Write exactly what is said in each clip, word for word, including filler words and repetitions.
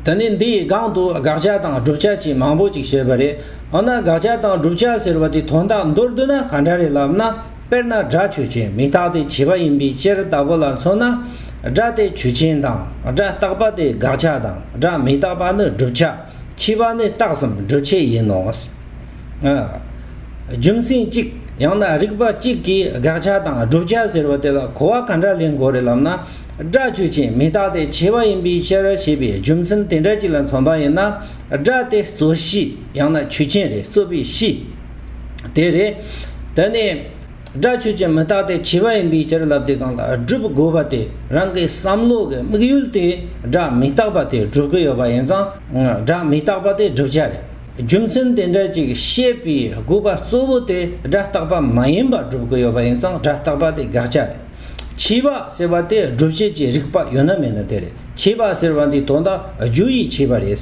དེ་ནས་འདིའི་སྒང་དུ་དགག་བྱ་དང་བསྒྲུབ་བྱ་བཅས་མང་པོ་ཅིག་བཤད་པ་རེད། འོ་ན་དགག་བྱ་དང་བསྒྲུབ་བྱ་ཟེར་བ་དེ་དོན་དག་མདོར་བསྡུས་ན་ག་འདྲ་རེད་ལབ་ན། དཔེར་ན་སྒྲ་ཆོས་ཅན་མི་རྟག་སྟེ་བྱས་པ་ཡིན་པའི་ཕྱིར་ལྟ་བུ་ལ་མཚོན་ན། སྒྲ་དེ་ཆོས་ཅན་དང་། སྒྲ་རྟག་པ་དེ་དགག་བྱ་དང་། སྒྲ་མི་རྟག་པ་ནི་བསྒྲུབ་བྱ། ཕྱིས་པ་ནི་རྟགས་སམ་སྒྲུབ་བྱེད་ཡིན་ནོ། ཨ། རྒྱུ་མཚན་གཅིག་ཡང་ན་རིགས་པ་གཅིག་གིས་དགག་བྱ་དང་བསྒྲུབ་བྱ་ཟེར་བ་དེ་ལ་གོ་བ་ག་འདྲ་ལེན་དགོས་རེད་ལབ་ན། སྒྲ་ཆོས་ཅན་མི་རྟག་སྟེ་བྱས་པ་ཡིན་པའི་ཕྱིར་ཞེས་པའི་རྒྱུ་མཚན་དེ་འདྲ་ཅིག་ལ་མཚོན་པ་ཡིན་ན། སྒྲ་དེ་རྩོད་གཞི་ཡང་ན་ཆོས་ཅན་རེད། རྩོད་པའི་གཞི་དེ་རེད། དེ་ནས། སྒྲ་ཆོས་ཅན་མི་རྟག་སྟེ་བྱས་པ་ཡིན་པའི་ཕྱིར་ལབ་དུས་སྒང་ལ་སྒྲུབ་དགོས་པ་དེ་རང་གི་བསམ་བློ་གི་དམིགས་ཡུལ་དེ་སྒྲ་མི་རྟག་པ་དེ་སྒྲུབ་ཀྱི་ཡོད་པ་ཡིན་ཙང་། སྒྲ་མི་རྟག་པ་དེ་བསྒྲུབ་བྱ་རེད། རྒྱུ་མཚན་དེ་འདྲ་ཅིག་བཤད་པའི་དགོས་པ་གཙོ་བོ་དེ་སྒྲ་རྟག་པ་མ་ཡིན་པ་སྒྲུབ་ཀྱི་ཡོད་པ་ཡིན་ཙང་སྒྲ་རྟག་པ་དེ་དགག་བྱ་རེད། བྱས་པ་ཟེར་བ་དེ་སྒྲུབ་བྱེད་ཀྱི་རིགས་པ་ཡོད་ན་མེད་ན་དེ་རེད། བྱས་པ་ཟེར་བ་འདི་དོན་དག་རྒྱུ་ཡིས་བྱས་པ་རེད།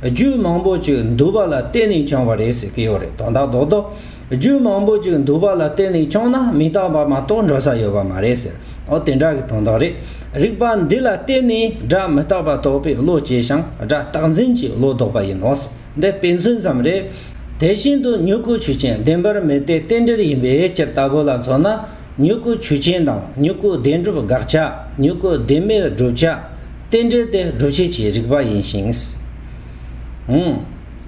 རྒྱུ་མང་པོ་ཅིག་འདུས་པ་ལ་བརྟེན་ནས་བྱུང་བ་རེད་ཟེར་གྱི་ཡོད་རེད། དོན་དག་རྡོག་རྡོག་རྒྱུ་མང་པོ་ཅིག་འདུས་པ་ལ་བརྟེན་ནས་བྱུང་ན་མི་རྟག་པ་མ་གཏོགས་འགྲོ་ས་ཡོད་པ་མ་རེད་ཟེར། འོ་དེ་འདྲ་གི་དོན་དག་རེད། རིགས་པ་འདི་ལ་བརྟེན་ནས་སྒྲ་མི་རྟག་པ་རྟོགས་པའི་བློ་སྐྱེ་ཞིང་སྒྲ་རྟག་འཛིན་གྱི་བློ་ལྡོག་པ་ཡིན་ནོ། འདི་དཔེ་མཚོན་ཙམ་རེད། དེ་བཞིན་དུ་མྱུ་གུ་ཆོས་ཅན། བདེན་པར་མེད་དེ་རྟེན་འབྲེལ་ཡིན་པའི་ཕྱིར་ལྟ་བུ་ལ་མཚོན་ན། མྱུ་གུ་ཆོས་ཅན་དང་མྱུ་གུ་བདེན་གྲུབ་དགག་བྱ། མྱུ་གུ་བདེན་མེད་བསྒྲུབ་བྱ། རྟེན་འབྲེལ་དེ་སྒྲུབ་བྱེད་ཀྱི་རིགས་པ་ཡིན་ཞིང་། ཨང་།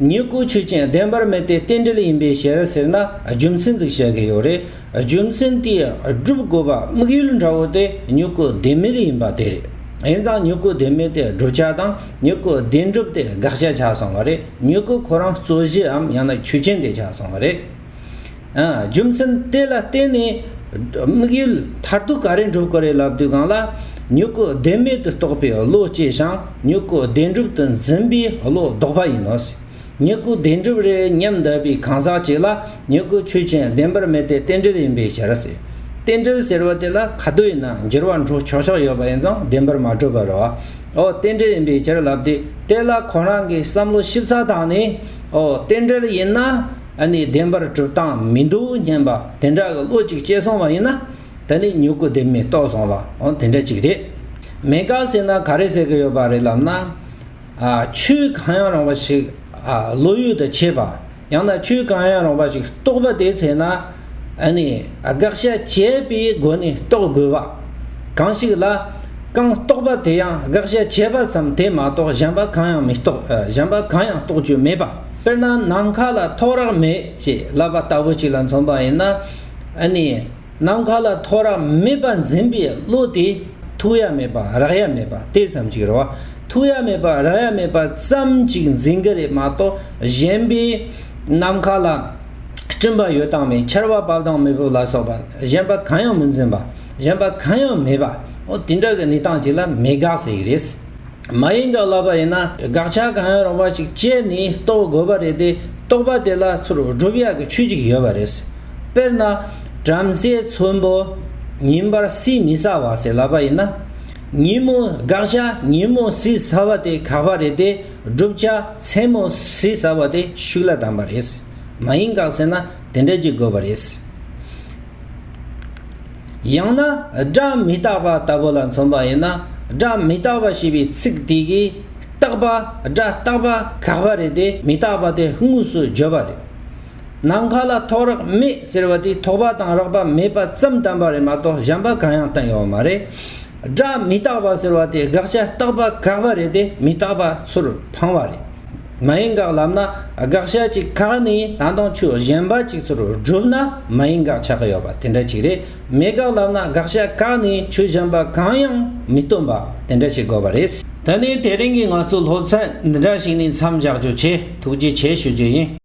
མྱུ་གུ་ཆོས་ཅན། བདེན་པར་མེད་དེ་རྟེན་འབྲེལ་ཡིན་པའི་ཕྱིར་ཟེར་ན་རྒྱུ་མཚན་ཅིག་བཤད་ཀྱི་ཡོད་རེད། རྒྱུ་མཚན་དེས་སྒྲུབ་དགོས་པ་དམིགས་ཡུལ་འདྲ་བོ་དེ་མྱུ་གུ་བདེན་མེད་ཡིན་པ་དེ་རེད། ཡིན་ཙང་མྱུ་གུ་བདེན་མེད་དེ་བསྒྲུབ་བྱ་དང་མྱུ་གུ་བདེན་གྲུབ་དེ་དགག་བྱ་ཆགས་སོང་བ་རེད། མྱུ་གུ་ཁོ་རང་རྩོད་གཞིའམ་ཡང་ན་ཆོས་ཅན་དེ་ཆགས་སོང་བ་རེད། ཨ། རྒྱུ་མཚན་དེ་ལ་བརྟེན་ནས་དམིགས་ཡུལ་མཐར་ཐུག་ག་རེ་འགྲུབ་དགོས་རེད་ལབ་དུས་སྒང་ལ། མྱུ་གུ་བདེན་མེད་དུ་རྟོགས་པའི་བློ་སྐྱེ་ཞིང་མྱུ་གུ་བདེན་གྲུབ་ཏུ་འཛིན་པའི་བློ་ལྡོག་པ་ཡིན་ནོ། མྱུ་གུ་བདེན་གྲུབ་རེད་སྙམ་འདོད་པའི་གང་ཟག་ཅིག་ལ་མྱུ་གུ་ཆོས་ཅན། བདེན་པར་མེད་དེ་རྟེན་འབྲེལ་ཡིན་པའི་ཕྱིར་ཟེར། རྟེན་འབྲེལ་ཟེར་བ་དེ་ལ་ཁ་ཐུག་ཡིན་ན་འགྱུར་བ་འགྲོ་ཆོག་ཆོག་ཡོད་པ་ཡིན་ཙང་བདེན་པར་མ་གྲུབ་པ་རེད་བ། འོ་རྟེན་འབྲེལ་ཡིན་པའི་ཕྱིར་ལབ་དུས་དེ་ལ་ཁོ་རང་གི་བསམ་བློ་ཞིབ་ཚགས་བཏང་ནས། འོ་རྟེན་འབྲེལ་ཡིན་ན་ཨ་ནི་བདེན་པར་གྲུབ་སྟངས་མི་འདུག་སྙམ་པ་དེ་འདྲ་གི་བློ་ཅིག་སྐྱེས་སོང་བ་ཡིན་ན། དེ་ནི་མྱུ་གུ་བདེན་མེད་རྟོགས་སོང་བ། འོ་དེ་འདྲ་ཅིག་རེད། མེད་དགག་ཟེར་ན་ག་རེ་ཟེར་གི་ཡོད་པ་རེད་ལབ་ན། ཨ། ཆོས་གང་ཡང་རུང་བ་ཞིག་ཨ། བློ་ཡུལ་དུ་བྱེད་པ། ཡང་ན་ཆོས་གང་ཡང་རུང་བ་ཞིག་རྟོགས་པ་དེ་ཚེ་ན། ཨ་ནི་དགག་བྱ་བྱས་པའི་སྒོ་ནས་རྟོགས་དགོས་པ། གང་ཞིག་ལ་གང་རྟོགས་པ་དེ་ཡང་དགག་བྱ་བྱས་པ་ཙམ་དེ་མ་གཏོགས་གཞན་པ་གང་ཡང་མི་རྟོགས། ཨ། གཞན་པ་གང་ཡང་རྟོགས་རྒྱུ་མེད་པ། དཔེར་ན་ནམ་མཁའ་ལ་ཐོག་རེག་མེད་ཅེས་ལབ་པ་ལྟ་བུ་ཅིག་ལ་མཚོན་པ་ཡིན་ན། ཨ་ནི། ནམ་མཁའ་ལ་ཐོག་རེག་མེད་པ་འཛིན་པའི་བློ་དེ་ཐུག་ཡ་མེད་པ་རེག་ཡ་མེད་པ་དེ་ཙམ་ཅིག་རེད་བ། ཐུག་ཡ་མེད་པ་རེག་ཡ་མེད་པ་ཙམ་ཅིག་འཛིན་གི་རེད་མ་གཏོགས་གཞན་པའི་ནམ་མཁའ་ལ་སྤྲིན་པ་ཡོད་དང་མེད། ཆར་པ་བབས་དང་མི་བབས་ལ་སོགས་པ་གཞན་པ་གང་ཡང་མི་འཛིན་པ། གཞན་པ་གང་ཡང་མེད་པ། འོ་དེ་འདྲ་གི་གནས་སྟངས་ཅིག་ལ་མེད་དགག་ཟེར་གི་རེད། མ་ཡིན་དགག་ལབ་པ་ཡིན་ན་དགག་བྱ་གང་ཡང་རུང་བ་ཞིག་བྱས་ནས་རྟོགས་དགོས་པ་རེད་དེ། རྟོགས་པ་དེ་ལ་ཚུར་སྒྲུབ་ཡག་གི་ཆོས་ཅིག་ཡོད་པ་རེད། དཔེར་ན་བྲམ་ཟེ་ཚོན་པོ་ཉིན་པར་ཟས་མི་ཟ་བ་ཟེར་ལབ་པ་ཡིན་ན། ཉིན་མོ་དགག་བྱ་ཉིན་མོ་ཟས་ཟ་བ་དེ་དགག་པ་རེད་དེ། བསྒྲུབ་བྱ་མཚན་མོ་ཟས་ཟ་བ་དེ་ཤུགས་ལ་བསྡམས་པ་རེད། མ་ཡིན་དགག་ཟེར་ན་དེ་འདྲ་ཅིག་དགོས་པ་རེད། ཡང་ན་སྒྲ་མི་རྟག་པ་ལྟ་བུ་ལ་མཚོན་པ་ཡིན་ན། སྒྲ་མི་རྟག་པ་ཞེས་པའི་ཚིག་དེ་གིས་རྟག་པ་སྒྲ་རྟག་པ་དགག་པ་རེད་དེ། མི་རྟག་པ་དེ་དངོས་སུ་བརྗོད་པ་རེད། ནམ་མཁའ་ལ་ཐོག་རེག་མེད་ཟེར་བ་དེ་ཐོགས་པ་དང་རེག་པ་མེད་པ་ཙམ་བསྟན་པ་རེད་མ་གཏོགས་གཞན་པ་གང་ཡང་བསྟན་ཡོད་མ་རེད། སྒྲ་མི་རྟག་པ་ཟེར་བ་དེ་དགག་བྱ་རྟག་པ་དགག་པ་རེད་དེ། མི་རྟག་པ་ཚུར་འཕངས་པ་རེད། མ་ཡིན་དགག་ལབ་ན་དགག་བྱ་ཅིག་བཀག་ནས་ད་དུང་ཆོས་གཞན་པ་ཅིག་ཚུར་བསྒྲུབས་ན་མ་ཡིན་དགག་ཆགས་ཀྱི་ཡོད་པ་དེ་འདྲ་ཅིག་རེད། མེད་དགག་ལབ་ན་དགག་བྱ་བཀག་ནས་ཆོས་གཞན་པ་གང་ཡང་མི་སྟོན་པ་དེ་འདྲ་ཞིག་དགོས་པ་རེད། ད་ནི་དེ་རིང་གི་ང་ཚོའི་སློབ་ཚན་འདི་འདྲ་ཞིག་ནས་མཚམས་བཞག་རྒྱུ་བྱས། ཐུགས་རྗེ་ཆེ་ཞུ་རྒྱུ་ཡིན།